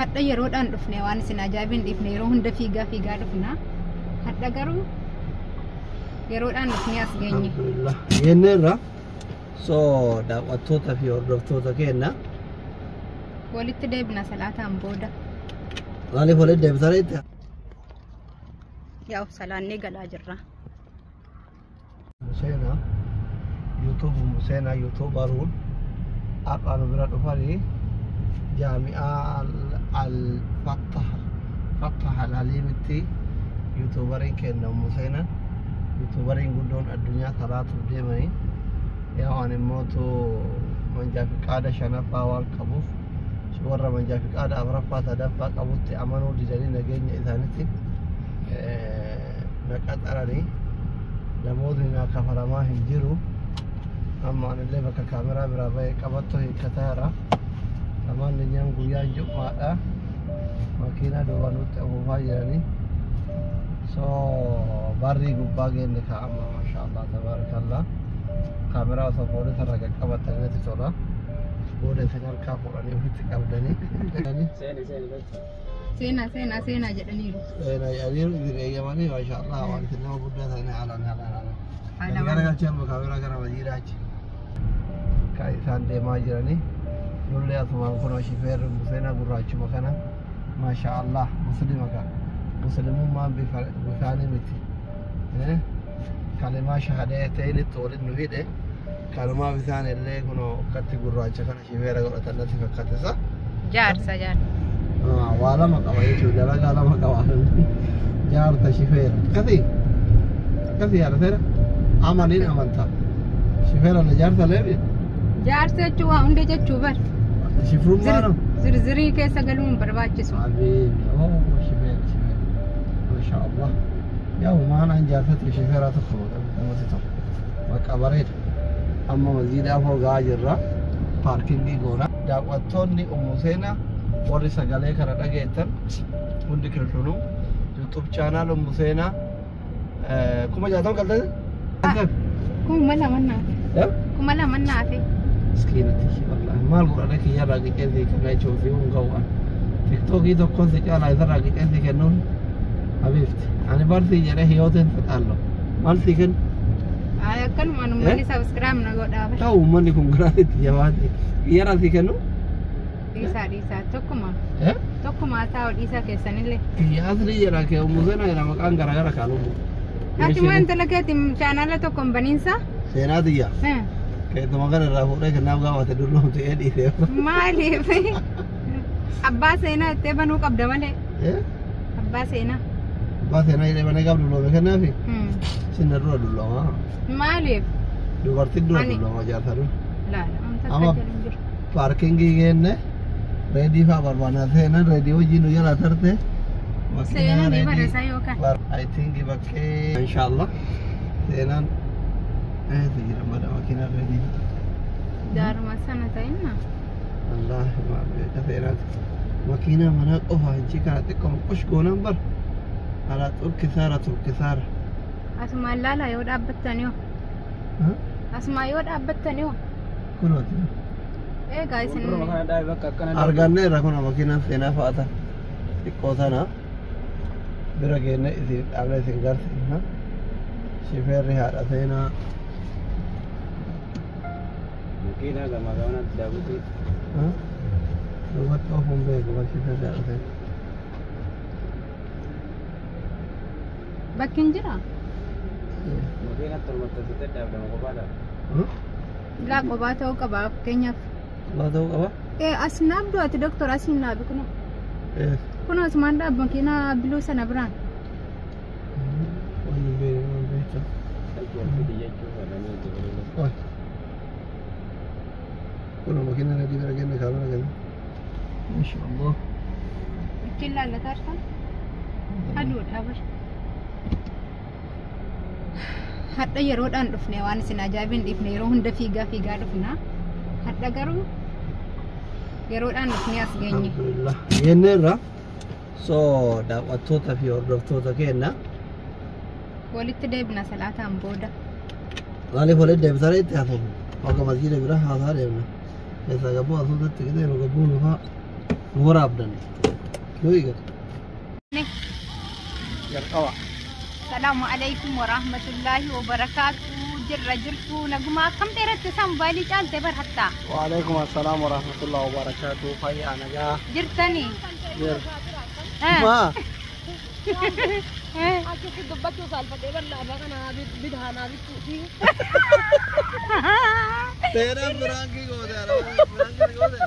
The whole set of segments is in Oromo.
Hadha yeroodhaan dhufne waan isin ajaa'ibin dhiifne yeroo hunda fiigaa fiigaa dhufna. Hadha garuu yeroodhaan dhufnee as geenye. Alhamdulillah. Geenneerra. So daawwattoota fi hordoftoota keenya Walitti deebina salaataan booda. Maaliif walitti deebitanii itti? Yaa'u salaannee galaa jirra. Seenaa YouTube seenaa YouTuberuun har'a nu bira dhufanii jaami'aa al Fattah al Haliimitti YouTuberiin kenna Ummu Seenaan YouTuberiin guddoon addunyaa salaatuuf deemanii yaa waan immootu manjaa fi qaada shanaffaa waan qabuuf warra manjaa fi qaada afuraffaa sadaffaa qabutti amanuu didanii nageenya isaanitti na qaxaranii namootni naa kafalamaa hin jiru. Amma anillee bakka kaameraa biraa bahee qabattoo hiikkataara. Lamaan nyaan guyyaan jummaadha. Makiinaa duuba nutti afuufaa jiranii. So barrii gubbaa geenne kaa'ama maashaallah tabaarakallah. Kaameraa osoo poolisa irra qaqqabatanii natti tola. Booda isin harkaa fuudhanii ofitti qabdanii. Seeni seeni galcha. Seenaa seenaa seenaa jedhaniiru. Seenaa jedhaniiru isin eeyyamanii maashaallah waan isin nama guddaa ta'anii haalaan haalaan haalaan. Haala Gara galchee amma kaameraa gara wajiiraa achi. Kan isaan deemaa jiranii. Nullee asumaan kunoo shifeerri Museenaa gurraachuma kana maasha Allah muslima ka muslimummaan bifaanii miti. Kalimaa shahadee ta'initti waliin nu hidhe kanumaaf isaan illee kunoo akkatti gurraacha kana shifeera godhatan natti fakkaate sa. Jaarsa jaarsa. Waa lama qaba jechuudha dalagaa lama qaba jaarta shifeera akkasii akkasii yaada seera amaniin amantaa shifeera na jaarsa leebi Jaarsa jechuun waa hunda jechuu bar. shifrummaa nama. Zirzirii keessa galuun hin barbaachisu. Habibi, oh shifeera shifeera masha Allah yaa maanaan jaarsatti shifeera tokko namatti tokko maqaa bareeda amma masjiida afoo ga'aa jirra paarkingii goona daawwattoonni Ummu Seenaa warri sagalee kana dhageettan hundi keessanuu YouTube channel Ummu Seenaa 60,000 galtanii? 2,000 naafe. 2,000 naafe. Miskiinatti wallahi maal godhane kiyyarraa qixeessii kenna jechuun fi hun ga'u tiktookii tokkoon si caalaa isarraa qixeessii kennuun habiifti ani barsii jedhee hiyooteen faxaallo maal sii kennu Ay akkanumaan uummanni subscribe na godhaa. Ta'u uummanni kun garaatti jabaate kiyyarraa sii kennu. Dhiisaa dhiisaa tokkuma. Tokkuma taa'u dhiisaa keessanillee. Kiyya asli jedha kee Ummu Seenaa jedha maqaan garaagara kaalubu. Ati maa intala keetiin chaanaala tokko hin baniinsa? Seenaa tiyya. Keetuma kana irraa fuudhee kennaaf gaafate dulloomte ee dhiisee. Maaliif? Abbaa seenaa ittee banuu qabda malee. Abbaa seenaa. Abbaa seenaa jedhee banee gaaf dulloome kennaafi. Sinna dura dullooma. Maaliif? Dubartiin dura dullooma jaarsa dura. Laala wanta Amma akka jedhu hin jiru. paarkingii geenne reedii fa'aa barbaanna seenaan reedii hojii nu jala tarte. Seenaan ni barreessaa yookaan. I think bakkee inshallah seenaan eessa jira mada makiinaa reedii. Jaaruma sana ta'inna. Wallaahi maal beeka seenaati. Makiinaa manaa qofa hinchi kana xiqqoo qosh goonan bar. Alaa xurkisaara turkisaara. Asumaan laalaa yoo dhaabbattan yoo. Asumaan yoo dhaabbattan yoo. Kunooti. Eegaa isin. Fuulduruma kana dhaabi bakka akkana dhaabi. Arganneerra kun makiinaan seenaa fa'a tan xiqqoo tana bira geenne isin dhaabne isin garsiifna. Shifeerri haadha seenaa. Makiinaa gamaa gamanatti daabuti. Duubatti ofuun beeku bar shifeerri haadha seenaa. Bakki hin jiraa? Makiinatti ol maxxansitee dhaabdama kophaadha. Laa qophaa ta'uu qaba fakkeenyaaf. Kophaa ta'uu qaba? As naabdu ati doktor as hin naabi kunoo. Kunoo asumaan dhaab makiinaa biluu sana biraan. Waan hin beekne waan beektan. Oi. Kunoo makiinaa reedii bira kenne kaamera kenne. Masha Allah. Ittiin laallataa jirtan? Aduudha bar. Hadha yeroodhaan dhufne waan isin ajaa'ibin dhiifne yeroo hunda fiigaa fiigaa dhufna. Hadha garuu yeroodhaan dhufnee as geenye. Alhamdulillah. Geenneerra. So daawwattoota fi hordoftoota keenya Walitti deebina salaataan booda. Maaliif walitti deebitanii itti haasofnu? Akka masjiida bira haasaa deemna. Keessaa gabbuu asuusatti qixee nu gabbuu nu faa nu waraabdan. Nuyi jalqaba. Salaamu alaikum warahmatullahi wabarakaatu. Jirra jirtu naguma akkam dheeratte isaan baalii caalte bar hattaa. Waalaikum assalaam warahmatullahi wabarakaatu. Fayyaa nagaa. Jirtanii? Jir. Maa. Achitti dubbachuu saalfadhee bal'aa kana bidhaanaa bittuuti. Seenaan biraankii goote biraankii goote.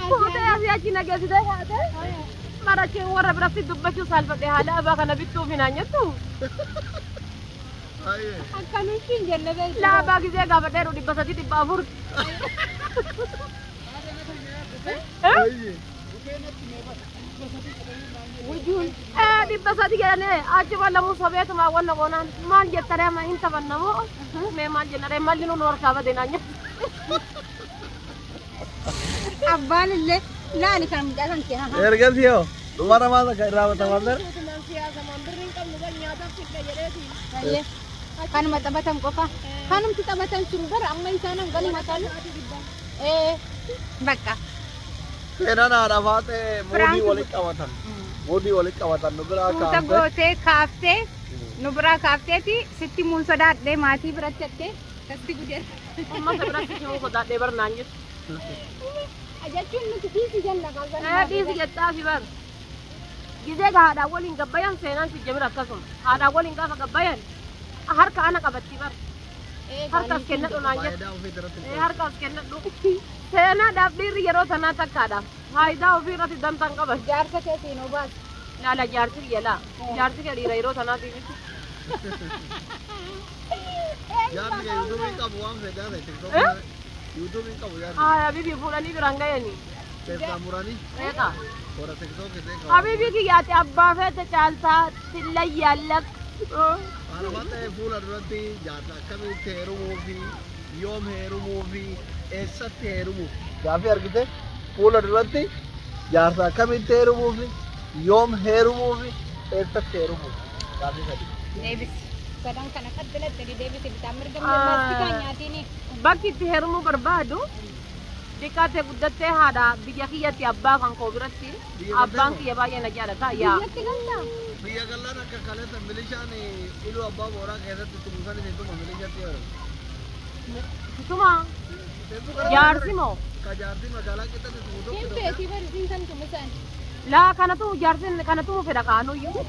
Fuutee asii achi nageessitee haate. Marachee warra biratti dubbachuu saalfadhee haala abaa kana bittuuf hin jettu. Akkamitti hin jenne beektu. Laabaa gisee gaafadheeru 300 400. 300 jedhanii achi bal'amuu sobeetuma wanna goonaan maal jettaree amma hin taphannamoo mee maal jennaree malli nuun harkaa bade naan jettu. Abbaan illee laali kan mucaa kan kee haa. Ergasii hoo dhumara maal akka irraa bataman Kanuma taphatan qofa. Kanumti taphatan sun bara amma isaan hanganuma kan. Bakka. Seenaan haadha faatee muudii walitti qabatan. Muudii walitti qabatan nu biraa Tuuta kaaftee. gootee kaaftee nu biraa kaafteeti sitti muun sodaadhee maatii biratti jettee tasti gudeera. Uummata biratti himuu sodaadhee barnaan jettu. Jechuun nuti dhiisi jenna kan Dhiisi jettaafi bar. Gisee haadhaa waliin gabbayan seenaan si jabira akkasuma. Haadhaa waliin gaafa gabbayan harka ana qabatti bar. Harka as kennadhu naan jettu. Faayidaa ofii irratti. Harka as kennadhu. Seenaadhaaf dhiirri yeroo sanaa takkaadha. Faayidaa ofii irratti dantaan qaban. Jaarsa keetiin obaas. Laala jaarsi kiyya laa. Jaarsi kiyya dhiira yeroo sanaatiif. Jaarsi kee yuutuubii qabu waan fedhaa ta'e tiktookii. Yuutuubii qabu jaarsi. Haa habibi fuudhanii biraan ga'anii. Keessaa muranii Meeqa? warra tiktookii ta'e qabu. Habibi kiyyaati abbaa feete caaltaa silla yaallaq. Haadha faatee fuula duratti jaarsa akkamitti heerumuu fi yoom heerumuu fi eessatti heerumuu. Gaaffii argite fuula duratti jaarsa akkamitti heerumuu fi yoom heerumuu fi eessatti heerumuu. Gaaffii sadi. Deebisi. Sadan kana kan filatte deebisi bitaa mirga maastikaa nyaatiini. Bakki itti heerumuu barbaadu xiqqaatee guddattee haadha biyya kiyyatti abbaa kan koo biratti abbaan kiyya baay'ee na jaalata. Yaa. Biyyatti galtaa? Biyya gallaan akka kaleessa milishaan iluu abbaa booraa keessatti tumusan isin tuma milishatti yeroo. Tuma jaarsi moo? Ka jaarsi magaalaa qixxatti tumu Hin tokko feetii barisiin kan tumisan. Laa kanatu jaarsi kanatu fedha kaanuyyuu.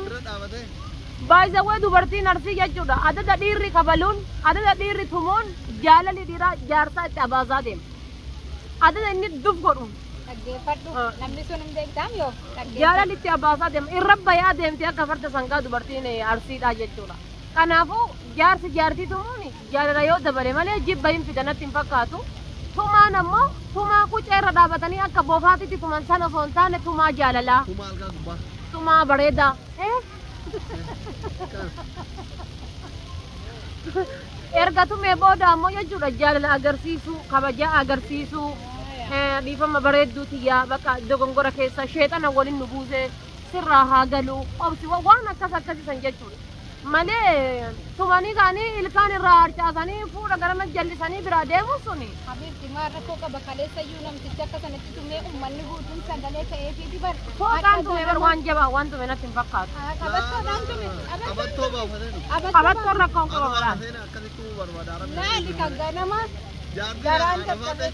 Irra dhaabatee. Baay'isawwee dubartiin arsii jechuudha. Adada dhiirri kabaluun, adada dhiirri tumuun jaalalli dhiiraa jaarsaa itti abaasaa deema. Adada inni duf godhu. Dhaggeeffadhu. Namni sun hin beektaam yoo? Jaalalli itti abaasaa deema. Irra bayaa deemti akka farda sangaa dubartiin arsiidha jechuudha. Kanaafuu jaarsi jaartii tumuun jaalala yoo dabale malee jibba hin fidanatti hin fakkaatu. Tumaan ammoo tumaa qucee irra dhaabatanii akka boofaatitti tuman sana osoo hin taane tumaa jaalalaa, Tuma algaa gubbaa. tumaa bareedaa. Erga tumee booda ammoo jechuudha jaalala agarsiisuu, kabajaa agarsiisuu, dhiifama bareedduu tiyyaa bakka dogongora keessa sheexana waliin nu buusee sirraa haa galuu obsi waan akkas akkasiisan jechuudha. Malee tumanii kaanii ilkaan irraa harcaasanii fuudha garana jallisanii biraa deemu suni. Habiibti maal rakkoo qaba kaleessa iyyuu namtichi akka sanatti tumee uummanni guutuun sagalee ta'eefii bar. Fooqaan tume bar waan jabaa waan tume natti hin fakkaatu. Qabattoodhaan tume. Qabattoo baafatee dhufu. Qabattoon rakkoon qaba Anuma balaan. seenaa akkasitti tumuu barbaada. Laali kan ganama Jaarsi Garaan haadha faatee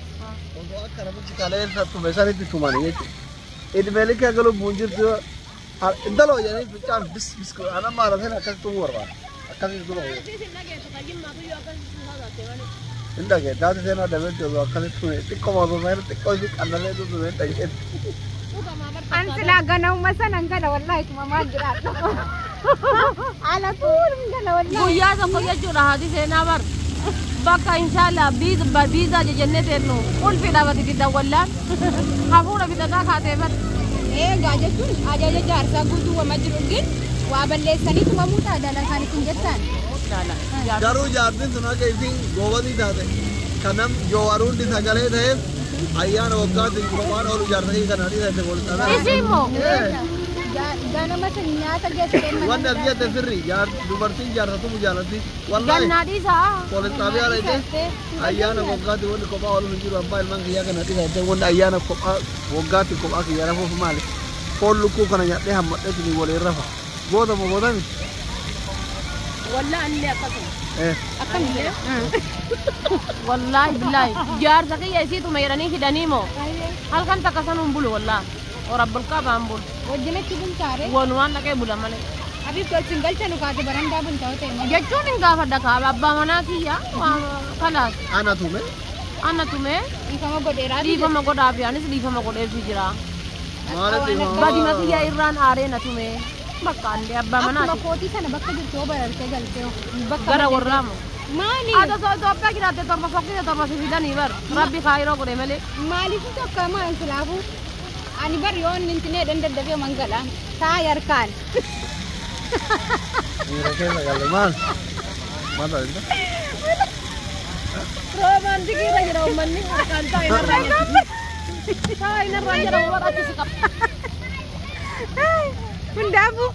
osoo akka namichi kaleessa tume sanitti tumanii jechuudha. Idmeeli kee galuun buun jirtu intaloo jedhanii ficcaan bis bis anamma haadha seenaa akkasitti tumuu barbaada. Akkasitti tumuu. Hin dhagee taate seenaa dabeetti osoo akkasitti tume xiqqoo osoo seenaa xiqqoo ishii qannalee tume hin dhageetti. An silaa ganamuma sanan gala wallahi tumamaan jiraadha. Ala tuun gala wallahi. Guyyaa tokko jechuudha haati seenaa bar. Bakka inshallah biizaa jennee seennu qulfii dhaabati didda wallaan hafuura bitataa kaatee bar. Eegaa jechuun ajaja jaarsaa guutuu wama jiru gin waa balleessanii tumamuu ta'a kan isin jettan. Garuu jaartiin sun akka isin goobatii taate kanam joowaruundi sagalee ta'eef ayyaana waggaatiin kophaan oolu jaartii kana dhiisate wal dhabee. Isin moo? Ganama san nyaata geessitee mana. Wanni ati jette sirri dubartiin jaarsatumu jaalatti. Wallaahi Gannaa dhiisaa. poolis xaabiyaa dhayite ayyaana waggaatti wanni kophaa oolu hin jiru abbaa ilmaan kiyyaa kana dhiisa jettee wanni ayyaana kophaa waggaatti kophaa kiyya rafuuf maali? Foon lukkuu kana nyaadhee hammadhee isin waliin rafa. Goota moo goota miti? Wallaa anillee akkasuma. Eh. Akkam jedha? Wallaahi billaahi jaarsa kiyya isiituma jedhanii hidhanii moo halkan takka sanuun bulu wallaahi. Rabbul kaabaan bulu. Wajjinitti bultaare. Walumaan dhaqee bula malee. Abiif tolchin galcha nu kaate barandaa bultaa ta'e malee. Jechuun hin gaafadha kaaba abbaa manaa kiyya kalaas Ana tume. anna tumee Dhiifama godheeraa. dhiifama godhaafi anis dhiifama godheefi jira. Maalitti Badima kiyya irraan aaree na tumee bakka andee abbaa Akkuma manaati. kootii sana bakka jirtu yoo barartee galtee bakka Gara warraa moo. Maali? Ata soo Itoophiyaa jiraatte torba fokkise torba si fidanii bar rabbi kaayiroo godhe malee. Maaliif tokko maal silaafu? Ani bar yoo inni intinee dandaddafee mangalaan taa yarkaan. Miira keessa galle maal? Maal taate? Roomaantikii irra jira uummanni harkaan taa'e narraa jira. Taa'e narraa jira uummata achi si qaba. Hundaafuu.